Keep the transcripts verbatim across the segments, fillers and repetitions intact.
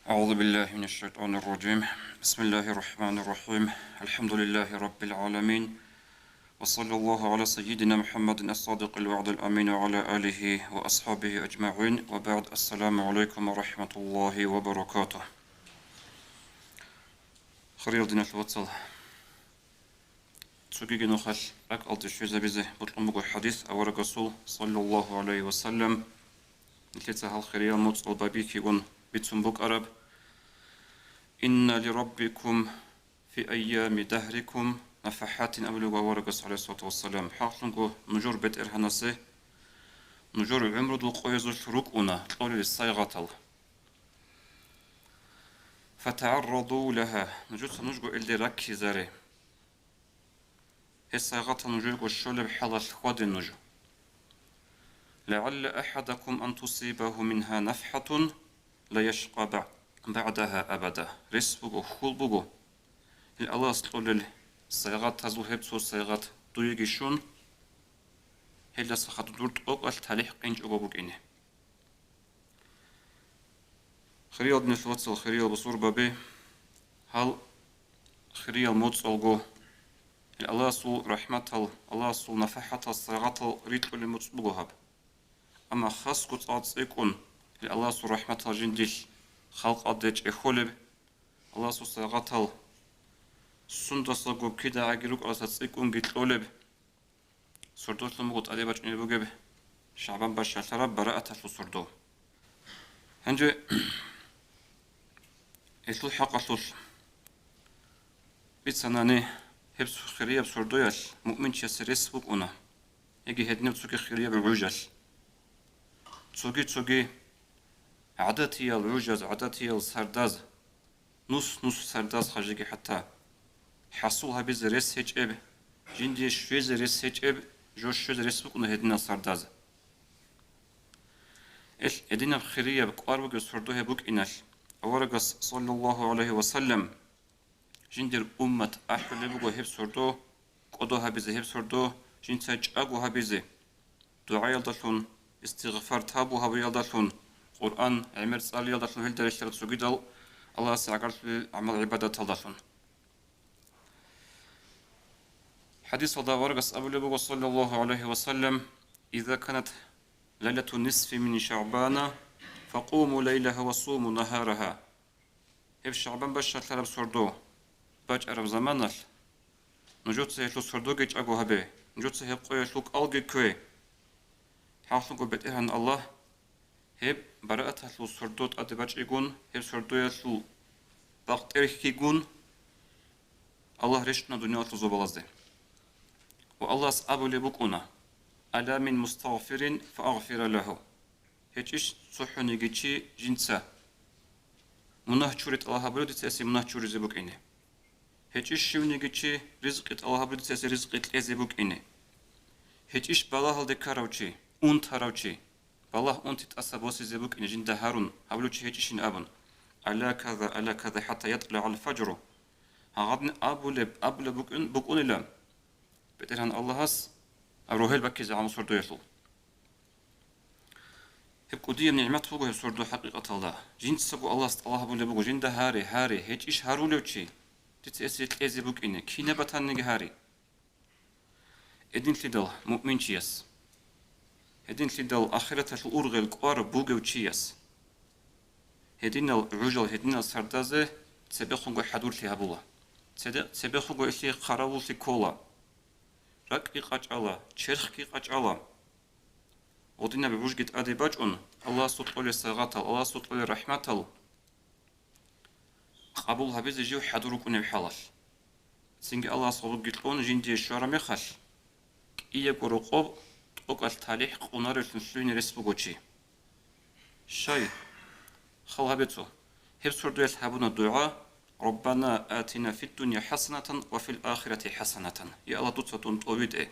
أعوذ بالله من الشيطان الرجيم. بسم الله الرحمن الرحيم. الحمد لله رب العالمين. وصلى الله على سيدنا محمد الصادق الوعد الأمين وعلى آله وأصحابه أجمعين. وبعد. السلام عليكم ورحمة الله وبركاته. Хириял диналъул вацал. Цогиги нухалъ ракӀалде щвезабизе бокьун буго хӀадис аварагасул, саллаллагьу гӀалайгьи ва саллам, нилъеца гьал хириял моцӀал бабихьигун бицун букӀараб: «Инна ли раббикум фи айями дагьрикум нафахӀатин», – абулеб аварагас, гӀалайгьиссалату вассалам, хӀакълъунго нужер БетӀергьанасе нужер гӀумрудул къоязулъ рукӀуна кьолел сайгъатал. «ФатагӀарраду лагьа», нужеца нужго илде раккизаре. Гьес сайгъатал нужерго щолеб хӀалалъ хьваде нуж. «ЛагӀалла ахӀадакум ан тусибагьу мингьа нафхӀатун ла яшкъа баъ-, багӀдагьа абада». Рес буго, хьул буго, гьел Аллагьас кьолел сайгъатазул гьеб цо сайгъат дуеги щун, гьелдаса хадуб дур тӀокӀалъ талихӀ къинчӀого букӀине. Хириял диналъул вацал, хириял бусурбаби, гьал хириял моцӀалго, гьел Аллагьасул рахӀматал, Аллагьасул нафахӀатал, сайгъатал рикьулеб моцӀ буго гьаб. Амма хасго цӀакъ цӀикӀкӀун, гьел Аллагьасул рахӀматал жиндилъ халкъалде чӀехьолеб, Аллагьасул сайгъатал сундасаго кидагӀаги рукӀалдаса цӀикӀкӀунги кьолеб, сордолъун буго тӀаде бачӀунеб бугеб ШагӀбан бащалъараб барааталъул сордо. Гьанже гьелъул хӀакъалъулъ бицанани, гьеб хирияб сордоялъ муъминчиясе рес букӀуна, яги гьединаб цоги хирияб гӀужалъ. Цоги-цоги гӀадатиял гӀужаз, гӀадатиял сардаз, нус-нус сардаз хажиги хӀатта хӀасул гьабизе рес гьечӀеб, жиндие щвезе рес гьечӀеб, жо щвезе рес букӀуна гьединал сардаз. Ил гьединаб хирияб кӀвар бугеб сордо гьеб букӀиналъ, аварагас, саллаллагьу гӀалайгьи ва саллам, жиндир уммат ахӀулеб буго гьеб сордо кӀодо гьабизе, гьеб сордо жинца чӀаго гьабизе, дугӀаялдалъун, истигъфар, тавбу гьабиялдалъун, Къуръан, гӀемер цӀалиялдалъун, гьелда релълъарал цогидал Аллагьасе гӀагарлъулел гӀамал-гӀибадаталдалъун. ХӀадисалда аварагас абулеб буго, саллаллагьу гӀалайгьи ва саллам: «Иза канат лайлату нисфи мин ШагӀбана, факъуму лайлагьа ва суму нагьарагьа». Гьеб ШагӀбан бащалъараб сордо бачӀараб заманалъ, нужеца гьелъул сордоги чӀаго гьабе, нужеца гьеб къоялъул кӀалги ккве. ХӀакълъунго БетӀергьан Аллагь, гьеб барааталъул сордо тӀаде бачӀигун, гьеб сордоялъул бакъ тӀерхьигун, Аллагь рещтӀуна дуниялалъул зобалазде. Ва Аллагьас абулеб букӀуна: «Ала мин мустагъфирин фаагъфира лагьу». ГьечӀищ цохӀониги чи жинца мунагь чури тӀалаб гьабулев дица гьесие мунагь чуризе букӀине? ГьечӀищ щивниги чи ризкъи тӀалаб гьабулев дица гьесие ризкъи кьезе букӀине? ГьечӀищ балагьалде ккарав чи, унтарав чи, балагь унти тӀаса босизе букӀине жинда гьарун, гьабулев чи гьечӀищин абун: «Ала каза, ала каза, хӀатта ятлагӀал фажру». Гьагъадин абулеб, абулеб букӀун-, букӀунила БетӀергьан Аллагьас рогьел баккизе гӀамал сордоялъул. Гьеб кӀудияб нигӀмат буго гьеб сордо хӀакъикъаталда. Жинцаго Аллагьас тӀалаб гьабулеб буго: «Жинда гьаре, гьаре, гьечӀищ гьарулев чи, дица гьесие кьезе букӀине, кинаб батаниги гьаре». Гьединлъидал муъминчияс, гьединлъидал ахираталъул ургъел кӀвар бугев чияс, гьединал гӀужал, гьединал сардазе цебехунго хӀадурлъи гьабула, цеде-, цебехунго илъи хъаравуллъи ккола, ракӀги къачӀала, черхги къачӀала. Гъодинаб гӀужги тӀаде бачӀун, Аллагьасул кьолел сайгъатал, Аллагьасул кьолел рахӀматал къабул гьабизе жив хӀадур рукӀунеб хӀалалъ. Цинги Аллагьас гъобги кьун жиндие щвараб мехалъ, кӀиябго рокъоб тӀокӀалъ талихӀ къунаревлъун лъугьине рес буго чи. Щай? Хал гьабе цо. Гьеб сордоялъ гьабуна дугӀа: «Раббана атина фиддунья хӀасанатан ва фил ахирати хӀасанатан». Я Аллагь, дуца дун тӀовитӀе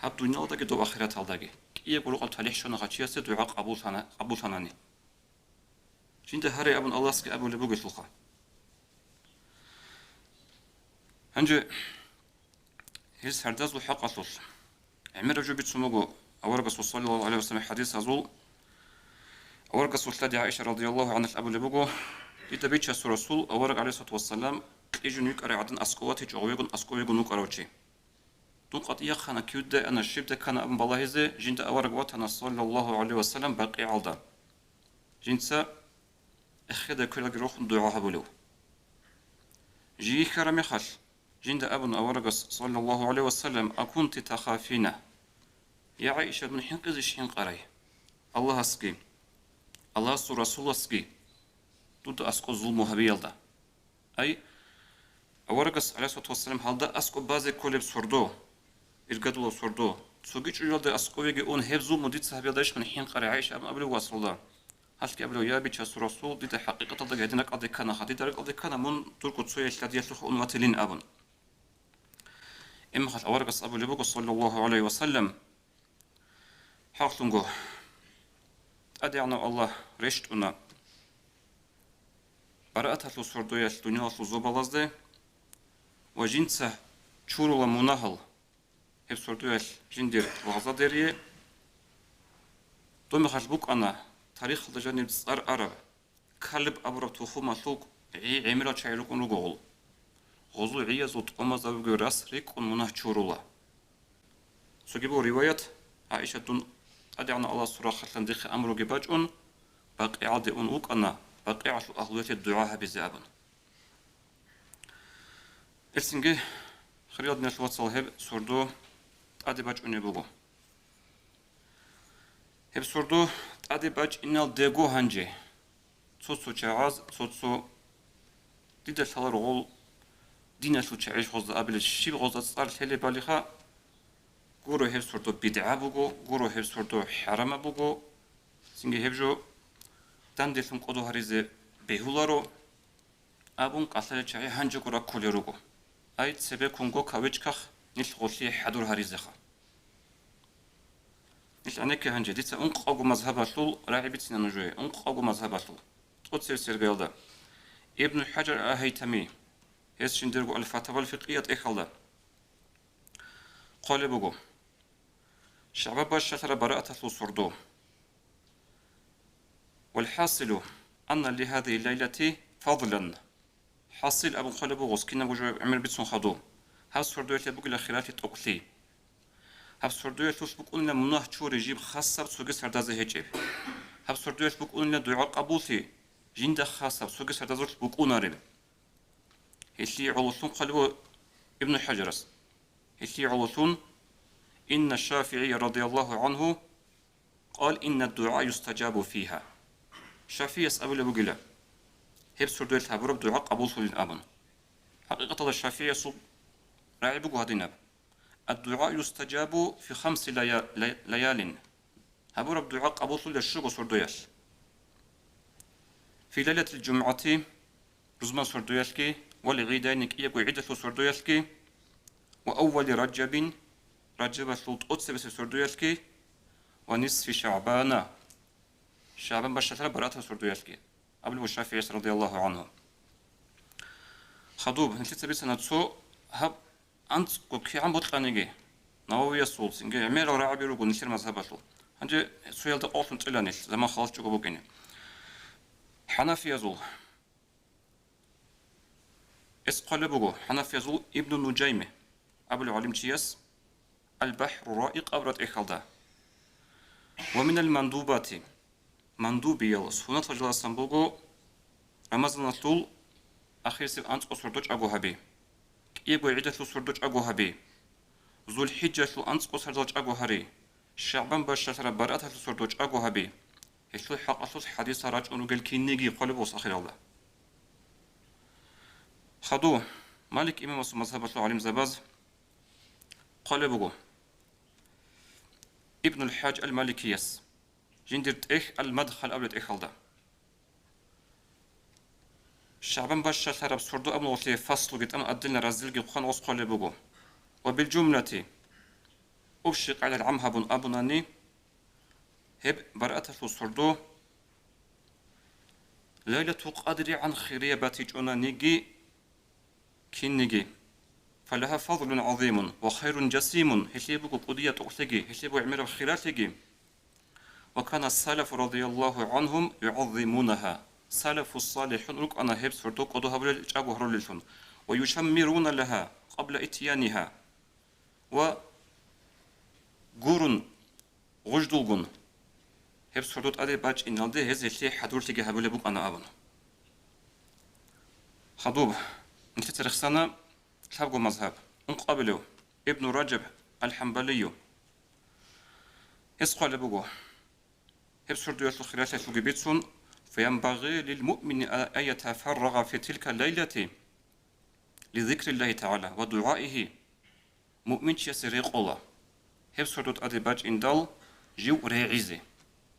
гьаб дуниялалдаги доб ахираталдаги. КӀиябго рокъоб талихӀ щвана гьав чиясе дугӀа къабуллъана-, къабуллъанани. Жинда гьаре абун Аллагьасги абулеб бугелъулха. Гьанже гьел сардазул хӀакъалъулъ гӀемераб жо бицун буго аварагасул, саллаллагьу гӀалайгьи ва саллам, хӀадисазул: Аварагасул лъади ГӀаиша радияллагьу гӀангьа абулеб буго: «Дида Бичасул Расул, авараг, гӀалайгьиссалату вассалам, кьижун вукӀарай гӀадин аскӀов ватичӀого вегун, аскӀов вегун вукӀарав чи. Дун къватӀире яхъана, кивда ана, щибда ккана абун балагьизе, жинда авараг ватана, саллаллагьу гӀалайгьи вассалам, БакъигӀалда. Жинца эхеда квералги рохун дугӀа гьабулев. Жий хьараб мехалъ, жинда абуна аварагас, саллаллагьу гӀалайгьи вассалам: Акунти тахафина? Я ГӀаиша, дун хӀинкъизищ хӀинкъарай? Аллагьасги, Аллагьасул Расуласги дуда аскӀоб зулму гьабиялда». Ай, аварагас, гӀалайгьиссалату вассалам, гьалда аскӀоб базе кколеб сордо, иргадулаб сордо, цоги чӀужуялда аскӀовеги ун, гьеб зулму дица гьабиялдайищ мун хӀинкъарай, ГӀаиша абун абулеб васалда. Гьалъги абулев: «Я Бичасул Расул, дида хӀакъикъаталдаги гьадин ракӀалде кканаха, дида ракӀалде ккана мун дурго цояй лъадиялъухъ ун ватилин», – абун. Имахал аварагас абулеб буго, саллаллагьу гӀалайгьи вассалам: «ХӀакълъунго, ТӀадегӀанав Аллагь рещтӀуна барааталъул сордоялъ дуниялалъул зобалазде ва жинца чурула мунагьал гьеб сордоялъ жиндир лагъзадерие. Доб мехалъ букӀана тарихалда жаниб цӀар араб Калб абураб тухумалъул гӀи-, гӀемерал чагӀи рукӀун руго гъол. Гъозул гӀиязул тӀомазабиги рас рикӀкӀун мунагь чурула». Цоги буго риваят: «ГӀаиша, дун ТӀадегӀанав Аллагьасул рахъалъан дихъе амруги бачӀун, БакъигӀалде ун вукӀана, БакъигӀалъул агьлуялъе дугӀа гьабизе», – абун. Гьелъинги, хириял диналъул вацал, гьеб сордо тӀаде бачӀунеб буго. Гьеб сордо тӀаде бачӀиналдего гьанже цо-цо чагӀаз, цо-цо, дида лъаларо гъол диналъул чагӀи гъозда абилеб, щиб гъозда цӀар лъелебалиха, гуро гьеб сордо бидгӀа буго, гуро гьеб сордо хӀарамаб буго, цинги гьеб жо данделъун кӀодо гьаризе бегьуларо. Абун кӀалъалел чагӀи гьанжего раккулел руго. Ай, цебеккунго кавычках нилъ гъолъие хӀадур гьаризеха. Нилъ гӀенекке гьанже, дица ункъавго мазгьабалъул рагӀи бицина нужее, ункъавго мазгьабалъул. ТӀоцебесеб иргаялда Ибну ХӀажар ал-Гьайтамица, гьес жиндирго Аль-Фатавал Фикъия тӀехьалда хъвалеб буго: ШагӀбан бащалъараб барааталъул сордо. «Валхасилу анна ли гьазигьи лайлати фадлан». ХӀасил абун хъвалеб буго, кинабго жо гӀемер бицун хадуб, гьаб сордоялъе бугила хиралъи тӀокӀлъи. Гьаб сордоялъулъ букӀунила мунагь чури жиб хасаб цоги сардазе гьечӀеб. Гьаб сордоялъ букӀунила дугӀа къабуллъи жинда хасаб цоги сардазулъ букӀунареб. Гьелъие гӀололъун хъвалеб буго Ибну ХӀажарас. Гьелъие гӀололъун: «Инна ШафигӀия радияллагьу гӀангьу къала: инна ддугӀа юстаджабу фигьа». ШафигӀияс абулеб бугила, гьеб сордоялъ гьабураб дугӀа къабуллъулин абун. ХӀакъикъаталда ШафигӀиясул рагӀи буго гьадинаб: «АддугӀа юстаджабу фи хамси лая-, лай-, лаялин». Гьабураб дугӀа къабуллъулила щуго сордоялъ. Фи лайлатил жумгӀати, рузман сордоялъги, вал гӀидайни, кӀиябго гӀидалъул сордоялъги, ва аввали Ражабин, Ражабалъул тӀоцебесеб сордоялъги, ва нисфи ШагӀбана, ШагӀбан бащалъараб бараатал сордоялъги, абулеб ШафигӀияс радияллагьу гӀангьу. Хадуб, нилъеца бицана цо гьаб анцӀго кигӀан бокьаниги, Нававиясул, цинги гӀемерал рагӀаби руго нилъер мазгьабалъул. Гьанже цоялда къокълъун цӀила нилъ, заман халатчӀого букӀине. ХӀанафиязул. Эс хъвалеб буго хӀанафиязул Ибну Нуджайми абулев гӀалимчияс Аль-БахӀру Раикъ абураб тӀехьалда: «Ва минал мандубати», мандубиял, суннатал жаласан буго Рамазаналъул ахирисеб анцӀго сордо чӀаго гьаби, кӀиябго гӀидалъул сордо чӀаго гьаби, ЗулхӀиджалъул анцӀго сардал чӀаго гьари, ШагӀбан бащалъараб барааталъул сордо чӀаго гьаби, гьелъул хӀакъалъулъ хадисал рачӀун ругел кинниги хъвалеб буго ахиралда. Хаду, Малик имамасул мазгьабалъул гӀалимзабаз хъвалеб буго Ибнуль ХӀаж аль-Маликияс, жиндир тӀехь Аль-Мадхал абулеб тӀехьалда. ШагӀбан бащалъараб сордо абуни гъолъие фаслуги тӀамун отдельно разделги хъван гъос хъвалеб буго. Ва билжумлати, общий къагӀидал гӀам гьабун абунани, гьеб барааталъул сордо Лайлатул КъадригӀан хирияб батичӀонаниги, кинниги. Фалагьа фадлун гӀазимун ва хайрун жасимун, гьелъие буго кӀудияб тӀокӀлъиги, гьелъие буго гӀемераб хиралъиги. وكان السلف رضي الله عنهم يعظمونها. Салафу салихӀун рукӀана гьеб сордо кӀодо гьабулел, чӀаго гьарулеллъун. ويشمرون لها قبل إتيانها. Ва гурун, гъуждулгун, гьеб сордо тӀаде бачӀиналде гьез гьелъие хӀадурлъиги гьабулеб букӀана абун. Хадуб, нилъеца рехсана лъабго мазгьаб, ункъабилев, Ибну Ражаб аль-ХӀамбалию. Гьес хъвалеб буго, гьеб сордоялъул хиралъиялъулги бицун: فينبغي للمؤمن أن يتفرغ في تلك الليلة لذكر الله تعالى ودعائه. Муъминчиясе рекъола гьеб сордо тӀаде бачӀиндал жив регӀизе,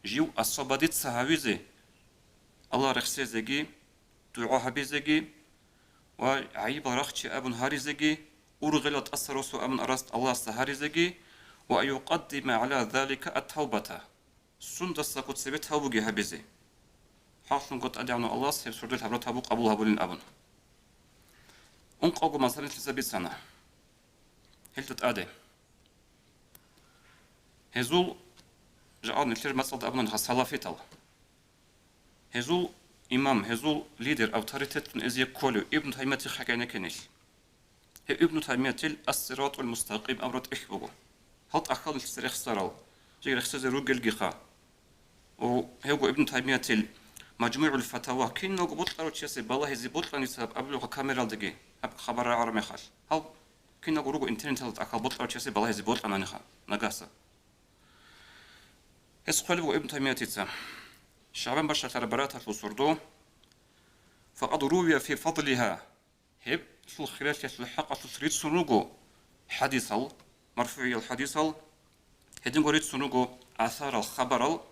жив асабадица гьавизе, Аллагь рехсезеги, дугӀа гьабизеги ва гӀайибал рахче абун гьаризеги, ургъелал тӀаса росу абун араст Аллагьасда гьаризеги, وأن يقدم على ذلك التوبة. Сундасаго цебе тавбуги гьабизе. ХӀакълъунго ТӀадегӀанав Аллагьас гьеб сордоялъ гьабураб тавбу къабул гьабулин абун. Ункъавго мазгьаб нилъеца бицана. Гьелда тӀаде. Гьезул, жагьал нилъер мацӀалда абуна салафитал. Гьезул имам, гьезул лидер, авторитетлъун эзие кколев Ибн Таймиятихъ гӀенеккенилъ. Гьев Ибну Таймиятил Ас-Сиратул Мустакъим абураб тӀехь буго. Гьал тӀахьал нилъеца рехсарал, жеги рехсезе ругелгиха. О, гьевго Ибну Таймиятил МажмугӀул Фатава, киналго бокьарав чиясе балагьизе бокьаница абулебха камералдаги, гьаб хабар рагӀараб мехалъ. Гьал киналго руго интернеталда тӀахьал бокьарав чиясе балагьизе бокьананиха нагаса. Гьес хъвалеб буго Ибну Таймиятица, ШагӀбан бащалъараб барааталъул сордо, فقد روي في فضلها. Гьеб лъул хиралъиялъул хӀакъалъулъ рицун руго хӀадисал, марфугӀиял хӀадисал, гьединго рицун руго асарал, хабарал,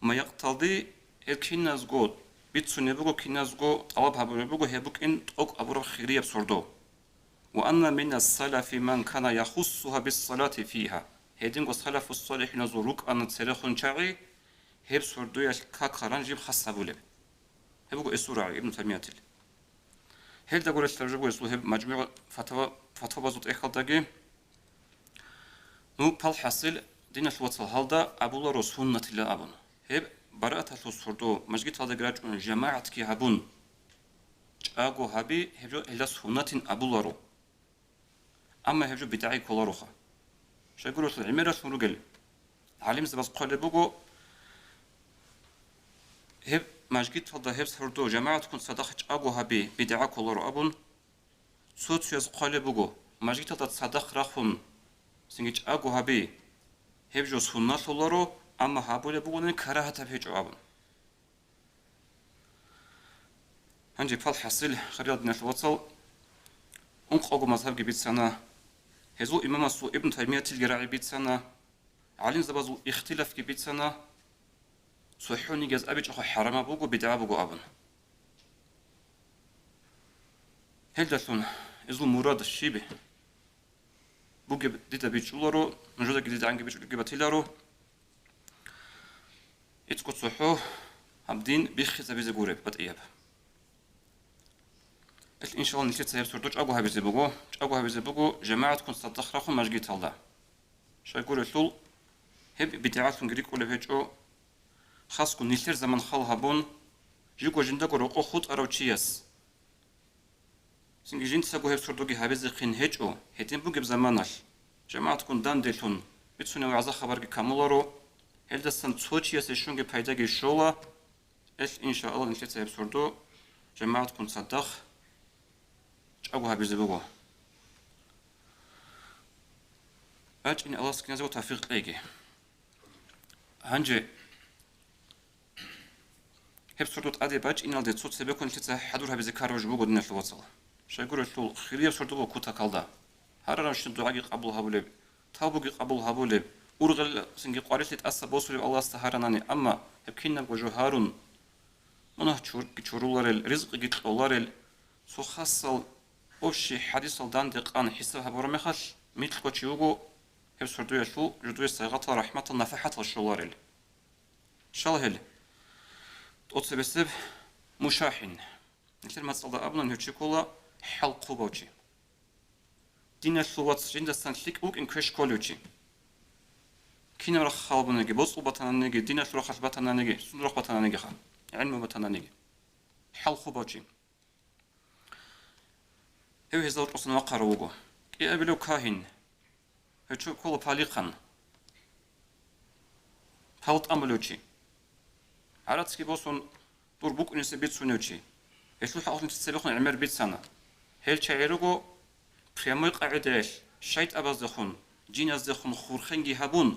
ма якъталди гьеб киназго бицунеб буго, киназго тӀалаб гьабулеб буго, гьеб букӀин тӀокӀ абураб хирияб сордо. وأن من السلف من كان يخصها بالصلاة فيها. Гьединго салафу-салихӀиназул рукӀана церехун чагӀи, гьеб сордоялъ какаран жиб хас гьабулеб. Гьеб буго эсул рагӀи Ибну Таймиятил. Гьелда гурелъ таржа буго эсул гьеб МажмугӀ фатава-, фатвабазул тӀехьалдаги. Ну, палхӀасил, диналъ вацал, гьалда абуларо суннатила абун. Гьеб барааталъул сордо мажгиталдаги рачӀун жамагӀатги гьабун, чӀаго гьаби, гьеб жо гьелда суннатин абуларо. Амма гьеб жо бидгӀаги кколароха. Щайгурелъул гӀемералъун ругел гӀалимзабаз хъвалеб буго, гьеб мажгиталда гьеб сордо жамагӀатккун цадахъ чӀаго гьаби бидгӀа кколаро абун. Цо-цояз хъвалеб буго, мажгиталда цадахъ рахун цинги чӀаго гьаби, гьеб жо сунналъуларо, амма гьабулеб бугони карагьатаб гьечӀо абун. Гьанже палхӀасил, хириял диналъул вацал, ункъавго мазгьабги бицана, гьезул имамасул Ибн Таймиятилги рагӀи бицана, гӀалимзабазул ихтилафги бицана, цохӀонигияз абичӀого хӀарамаб буго, бидгӀа буго абун. Гьелдалъун гьезул мурад щиб бугеб дида бичӀчӀуларо, нужедаги дидагӀанги бичӀчӀулебги батиларо. ГьечӀго цохӀо гьаб дин биххизабизе гуреб батӀияб. Ил, иншалла, нилъеца гьеб сордо чӀаго гьабизе буго, чӀаго гьабизе буго жамагӀатккун цадахъ рахун мажгиталда. Щайгурелъул, гьеб бидгӀалъунги рикӀкӀунеб гьечӀо, хасго нилъер заман хал гьабун, живго жиндаго рокъов хутӀарав чияс. Цинги жинцаго гьеб сордоги гьабизехъин гьечӀо, гьедин бугеб заманалъ, жамагӀатккун данделъун, бицунеб вагӀза-хабарги камуларо, гьелдасан цо чиясе щунги пайдаги щола, ил, иншаалла, нилъеца гьеб сордо жамагӀатккун цадахъ чӀаго гьабизе буго. БачӀине Аллагьас киназего тавфикъ кьеги. Гьанже гьеб сордо тӀаде бачӀиналде цо цебеккун нилъеца хӀадур гьабизе ккараб жо буго, диналъул вацал. Щайгурелъул, хирияб сордо буго кутакалда. Гьараравщин дугӀаги къабул гьабулеб, тавбуги къабул гьабулеб, ургъел цинги къварилъи тӀаса босулеб Аллагьасда гьаранани, амма гьеб кинабго жо гьарун, мунагь чурги чуруларел, ризкъиги кьоларел, цо хасал общий хӀадисал данде къан хӀисаб гьабураб мехалъ, микьго чи вуго гьеб сордоялъул жидее сайгъатал, рахӀматал, нафахӀатал щоларел. Щал гьел? ТӀоцебесеб мушахӀин. Нилъер мацӀалда абуна, гьев чи ккола хӀалхъубав чи. Диналъул вац, жиндасан лъикӀ вукӀин квеш кколев чи. Кинаб рахъ халбунаниги, боцӀул батананиги, диналъул рахъалъ батананиги, сунда рахъ батананигиха, гӀелму батананиги. ХӀал хубав чи. Гьев гьезда тӀосан вахъарав вуго. КӀиабилев кагьин. Гьев чи ккола палихъан. Пал тӀамулев чи. ГӀарацги босун, дур букӀунесе бицунев чи. Гьелъул хӀакъалъулъ цебехун гӀемер бицана. Гьел чагӀи руго прямой къагӀидаялъ, шайтӀабаздехун, жиназдехун хурхенги гьабун,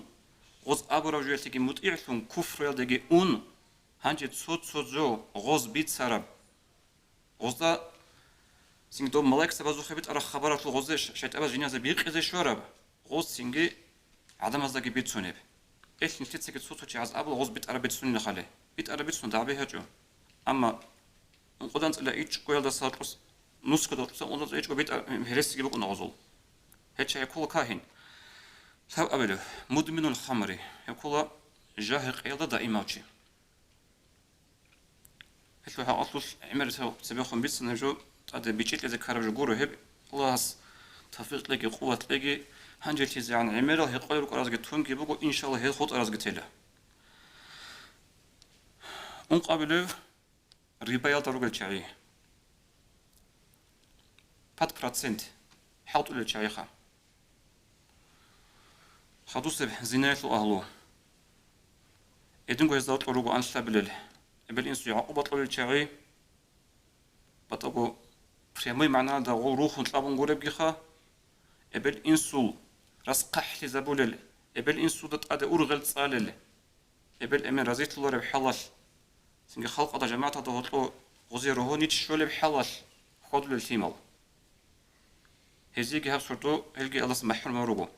гъоз абураб жоялъеги мутӀигӀлъун, куфруялдеги ун, гьанже цо-цо жо гъоз бицараб. Гъозда цинги доб малаикзабазухъе битӀараб хабаралъул гъозе ш-, шайтӀабаз жиназда бикъизе щвараб, гъоз цинги гӀадамаздаги бицунеб. Эл нилъецаги цо-цо чагӀаз абула гъоз битӀараб бицунилахъали. БитӀараб бицун дагӀби гьечӀо. Амма ункъодан цӀила ичӀго ялдаса кьус-, нусгода кьуса ункъодан цӀила ичӀго битӀа-, гьересиги букӀуна гъозул. Гьел чагӀи ккола кагьин. Лъабабилев, мудминул хамри, гьев ккола жагьи-къиялда даимав чи. Гьелъул хӀакъалъулъ гӀемер цебехун бицана жо, тӀаде бичӀчӀи кьезе ккараб жо гуро гьеб, Аллагьас тавфикъ кьеги, къуват кьеги, гьанжелъизегӀан гӀемерал гьекъолел рукӀаразги тунги буго, иншалла, гьел хутӀаразги тела. Ункъабилев рибаялда ругел чагӀи. Пад процент хӀалтӀулел чагӀиха. Хадусеб зинаялъул агьлу. Гьединго гьезда рокьор руго анлъабилел, эбел-инсуе гӀакъуба кьолел чагӀи, батӀаго прямой магӀнаялда гъол рухун кьабун гуребгиха, эбел-инсул рас хъахӀлъизабулел, эбел-инсуда тӀаде ургъел цӀалел, эбел-эмен разилъулареб хӀалалъ, цинги халкъалда, жамагӀаталда гьоркьо гъозе рогьонич щолеб хӀалалъ хьвадулел лъимал. Гьезиеги гьаб сордо гьелги Аллагьас махӀрумав руго.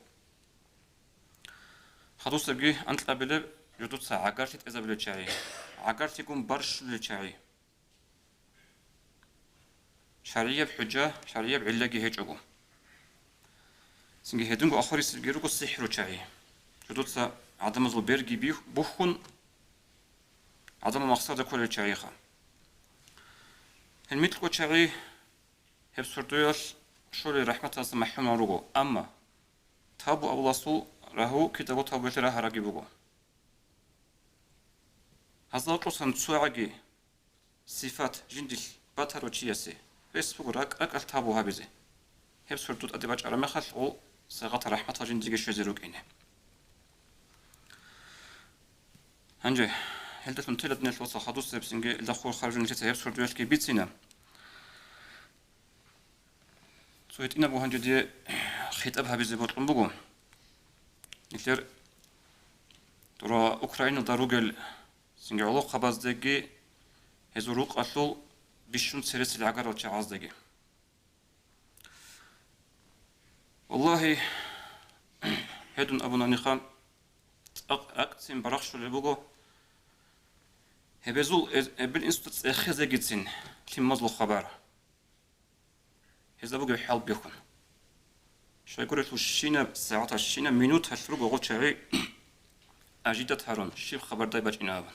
Хадусебги анкьабилеб жо дуца гӀагарлъи тӀезабулел чагӀи, гӀагарлъигун барщулел чагӀи. ШаргӀияб хӀужа, шаргӀияб гӀиллаги гьечӀого. Цинги гьединго ахирисебги руго сихӀру чагӀи. Жо дуца гӀадамазул берги бих-, бухьун, гӀадамал махсарда кколел чагӀиха. Гьел микьго чагӀи гьеб сордоялъ щолел рахӀматалдаса махӀрумал руго, амма табу абуласул рагьу кидаго табуялъе рагьараги буго. Гьазда кьусан цогӀаги сифат жиндилъ батаро чиясе, бес буго ракӀ-ракӀалъ табу гьабизе. Гьеб сордо тӀаде бачӀараб мехалъ, гъол сагъатал рахӀматал жиндиеги щвезе рукӀине. Гьанже гьелдалъун тела, диналъул вацал, хадусеб цинги илда хурхараб жо нилъеца гьеб сордоялъги бицина. Цо гьитӀинабго гьанже дие хитӀаб гьабизе бокьун буго. Нилъер дора Украиналда ругел цинги гӀолохъабаздеги, гьезул рукъалъул бищун цересел гӀагарал чагӀаздаги. Валлагьи, гьедун абунаниха, цӀакъ ракӀцин барахщулеб буго. Гьебезул эз-, эбел-инсуда цӀехезегицин лъималазул хабар. Гьезда бугеб хӀал бихьун. Щайгурелъул щинаб сагӀаталъ, щинаб минуталъ руго гъочагӀи ажидат гьарун, щиб хабардай бачӀина абун.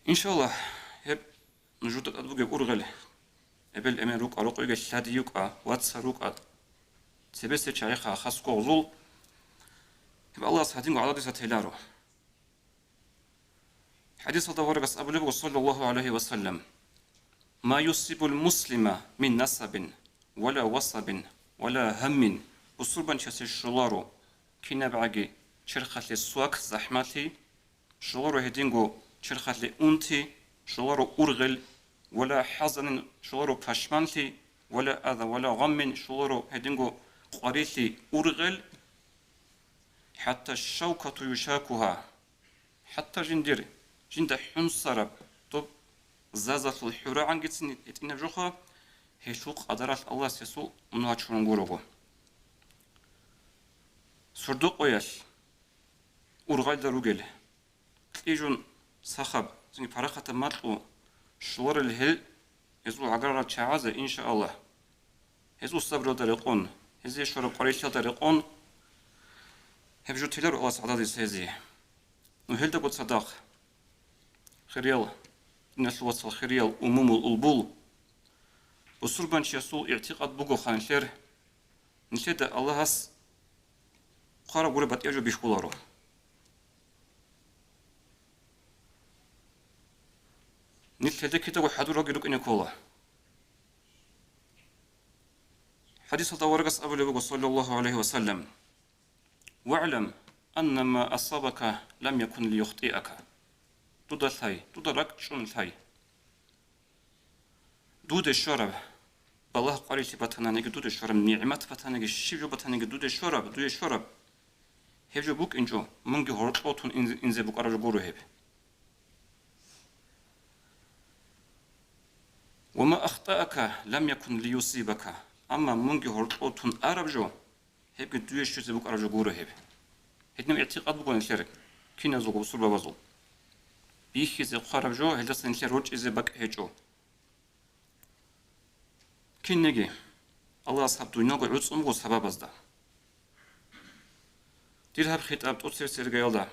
Иншаллагь, гьеб нужуда тӀад бугеб ургъел, эбел-эмен рукӀа, рокъойги лъади йукӀа, вацал рукӀа, цебесел чагӀиха хас гъозул, гьеб Аллагьас гьадинго гӀададиса теларо. ХӀадисалда аварагас абулеб буго, саллаллагьу гӀалайгьи ва саллам: «Ма юсибул муслима мин насабин, ва ла васабин, ва ла гьаммин», бусурбанчиясе щоларо кинабгӀаги черхалъе свак, захӀмалъи, щоларо гьединго черхалъе унти, щоларо ургъел, ва ла хӀазанин, щоларо пашманлъи, ва ла аза, ва ла гъаммин, щоларо гьединго къварилъи, ургъел, хӀатта шавкату юшакугьа, хӀатта жиндир, жинда хӀунсараб доб зазалъул хӀурагӀангицин гьитӀинаб жоха, гьелъул къадаралъ Аллагьас гьесул мунагь чурун гурого. Сордо-къоялъ ургъалда ругел, кьижун сахаб, цинги парахатаб макьу щоларел гьел, гьезул гӀагарарал чагӀазе, иншааллагь, гьезул сабралда рекъон, гьезие щвараб къварилъиялда рекъон, гьеб жо теларо Аллагьас гӀададиса гьезие. Ну, гьелдаго цадахъ, хириял, диналъул вацал, хириял умумул улбул, бусурбанчиясул игӀтикъад буго ханлъер, нилъеда Аллагьас хъвараб гуреб батӀияб жо бихьуларо. Нилъ гьелде кидаго хӀадуралги рукӀине ккола. ХӀадисалда аварагас абулеб буго, саллаллагьу гӀалайгьи ва саллам: «ВагӀлам анна ма асабака лам якун лиюхтиака». Дуда лъай, дуда ракӀчӀун лъай. Дуде щвараб, балагь къварилъи батананиги дуде щвараб, нигӀмат батаниги, щиб жо батаниги дуде щвараб, дуе щвараб. Гьеб жо букӀинчӀо, мунги гьоркьов тун инзе, инзе букӀараб жо гуро гьеб. «Ва ма ахтаака лам якун лиюсибака», амма мунги гьоркьов тун араб жо, гьебги дуе щвезе букӀараб жо гуро гьеб. Гьединаб игӀтикъад буго нилъер киназулго бусурбабазул. Бихьизе хъвараб жо, гьелдаса нилъер рорчӀизе бакӀ гьечӀо. Кинниги Аллагьас гьаб дуниялго гӀуцӀун буго сабабазда. Дир гьаб хитӀаб тӀоцебесеб иргаялда,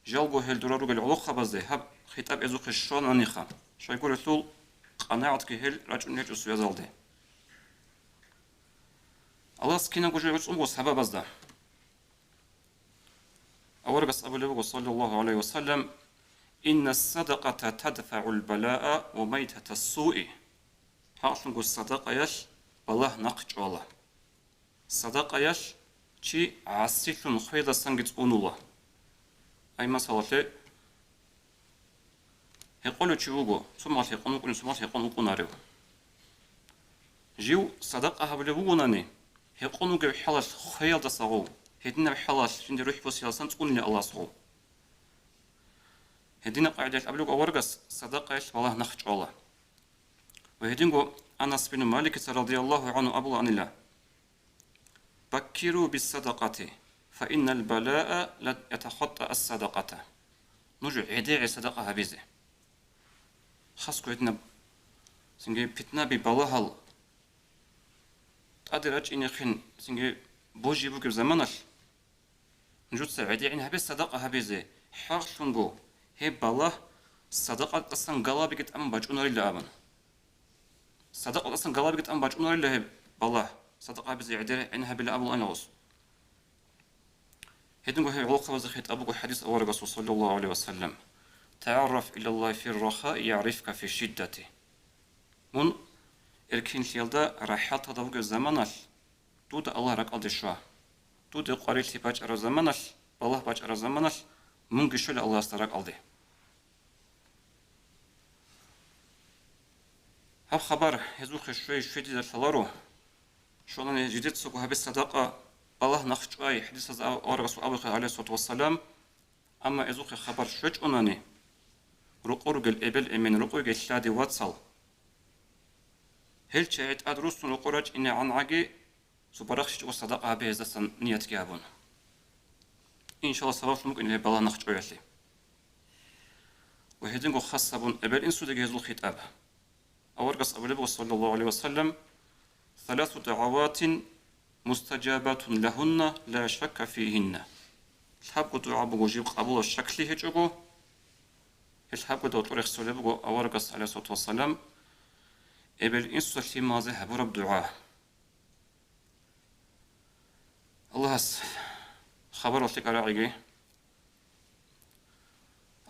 жалго гьел дора ругел гӀолохъабазде гьаб хитӀаб гьезухъе щвананиха, щайгурелъул къанагӀатги гьел рачӀун гьечӀо связалде. Аллагьас кинабго жо гӀуцӀун буго сабабазда. Аварагас абулеб буго, саллаллагьу гӀалайгьи ва саллам: «Инна садакъата тадфагӀул балаа ва майтатас суи». ХӀакълъунго садакъаялъ балагь нахъ чӀвала. Садакъаялъ чи гӀасилъун хвеялдасанги цӀунула. Ай, масалалъе, гьекъолев чи вуго, цо мал гьекъон вукӀунев, цо мал гьекъон вукӀунарев. Жив садакъа гьабулев вугонани, гьекъон вугев хӀалалъ хвеялдаса гъов, гьединаб хӀалалъ жинде рухӀ босиялдасан цӀунила Аллагьас гъов. Гьединаб къагӀидаялъ абулеб аварагас садакъаялъ балагь нахъ чӀвала. Ва гьединго Анас бин Маликица радияллагьу гӀангьу абулаанила: «Баккиру биссадакъати, фа иннал балаа ла ятахаттаъ ассадакъата». Нуж гӀедегӀи садакъа гьабизе. Хасго гьединаб цинги питнаби, балагьал тӀаде рачӀинехъин цинги божи бугеб заманалъ, нужеца гӀедегӀин гьабе садакъа гьабизе, хӀакълъунго гьеб балагь садакъатасан галабиги тӀамун бачӀунарила абун. Садакъатасан галабиги тӀамун бачӀунарила гьеб балагь, садакъа гьабизе гӀедегӀин гьабила абулаан гъос. Гьединго гьеб гӀолохъабазда хитӀаб буго хӀадис аварагасул, саллаллагьу гӀалайгьи ва саллам: «ТагӀарраф илаллагьи фир рахаи ягӀрифка фи шиддати». Мун эркинлъиялда, рахӀалталда вугев заманалъ, дуда Аллагь ракӀалде щва. Дуде къварилъи бачӀараб заманалъ, балагь бачӀараб заманалъ, мунги щвела Аллагьасда ракӀалде. Гьаб хабар гьезухъе щвей-щвей дида лъаларо. Щолани жидецаго гьабе садакъа, балагь нахъ чӀвай, хӀадисаз ав-, аварагасул абухъе, гӀалайгьиссалату вассалам, амма гьезухъе хабар щвечӀонани, рокъор ругел эбел-эмен, рокъор ругел лъади вацал, гьел чагӀи тӀад руссун рокъор рачӀинегӀангӀаги, цо барахщичӀого садакъа гьабе гьездасан ниятги гьабун. Иншаллагь, сабаблъун букӀине гьеб балагь нахъ чӀваялъе. Ва гьединго хас гьабун эбел-инсудеги гьезул хитӀаб. Аварагас абулеб буго, саллаллагьу гӀалайгьи ва саллам: «Саласу дагӀаватин мустажабатун лагьунна ла шакка фигьинна». Лъабго дугӀа буго жиб къабулаб щаклъи гьечӀого. Гьел лъабго дугӀа рехсолеб буго аварагас, гӀалайгьиссалату вассалам, эбел-инсуда лъималазе гьабураб дугӀа. Аллагьас хабаралъе рагӀиги.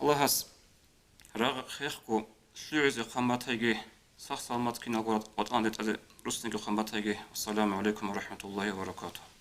Аллагьас рагъ-хехго лъугӀизе хъван батайги, сах-саламат киналго ватӀан ретӀазе руссинеги хъван батайги. Ассаламу гӀалайкум ва рахӀматуллагьи ва баракатугьу.